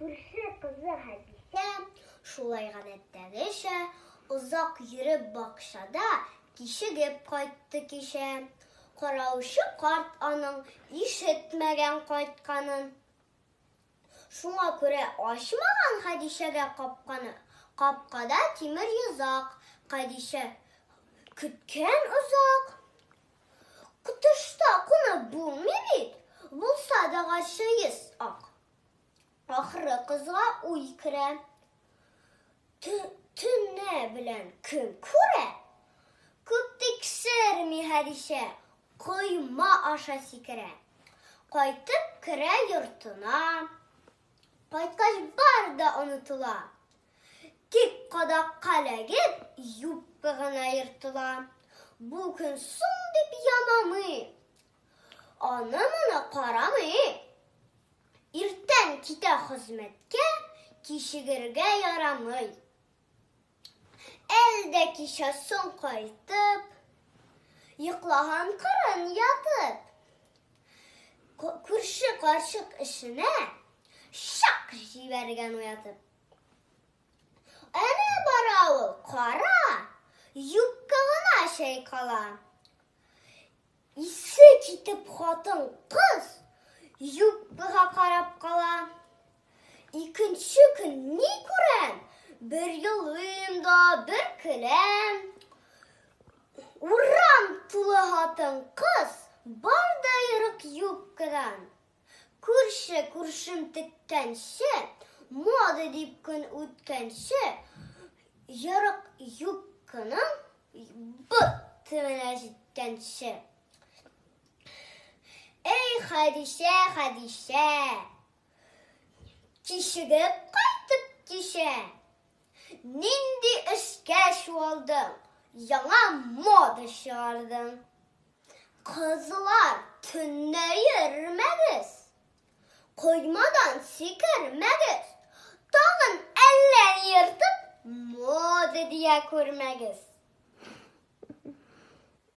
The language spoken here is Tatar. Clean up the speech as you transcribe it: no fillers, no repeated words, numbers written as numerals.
Күрше кызы Хәдисә, шулай гадәттәгечә, озак йөреп бакчада, кичегеп кайтты кичә. Караучы карт аның ишетмәгән кайтканын. Шуңа күрә ачмаган Хәдичәгә капканы. Капкада тимер йозак, Хәдичә көткән озак. Тышта кунып булмый бит, булса да гачыйс ак. Ахры кызга уй керә. Төнне белән кем күрә? Күп тикшерми Хәдичә, койма аша сикерә. Кайтып керә йортына. Кайткач бар да онытыла. Тик кадакка эләгеп, юбка гына ертыла. Бу көн соң дип ямамый. Аны-моны карамый. Иртән китә хезмәткә, кичегергә ярамый. Әл дә кичә соң кайтып, йоклаган кырын ятып, күрше карчык эшенә чак җибәргән уятып. Әнә бара ул, кара, юбка гына чайкала. Исе китеп хатын-кыз юбкага карап кала. Икенче көн ни күрәм? Бер елыйм да, бер көләм. Урам тулы хатын-кыз, бар да ерык юбкадан. Күрше күршем теккәнче, мода дип көн үткәнче, ерык юбканың бот төбенә җиткәнче. Эй, Хәдичә, Хәдичә! Кичегеп кайтып кичә. Нинди эшкә чуалдың, яңа мода чыгардың. Кызлар, төнлә йөрмәгез, коймадан сикермәгез, тагын әллә ни ертып, мода дия күрмәгез.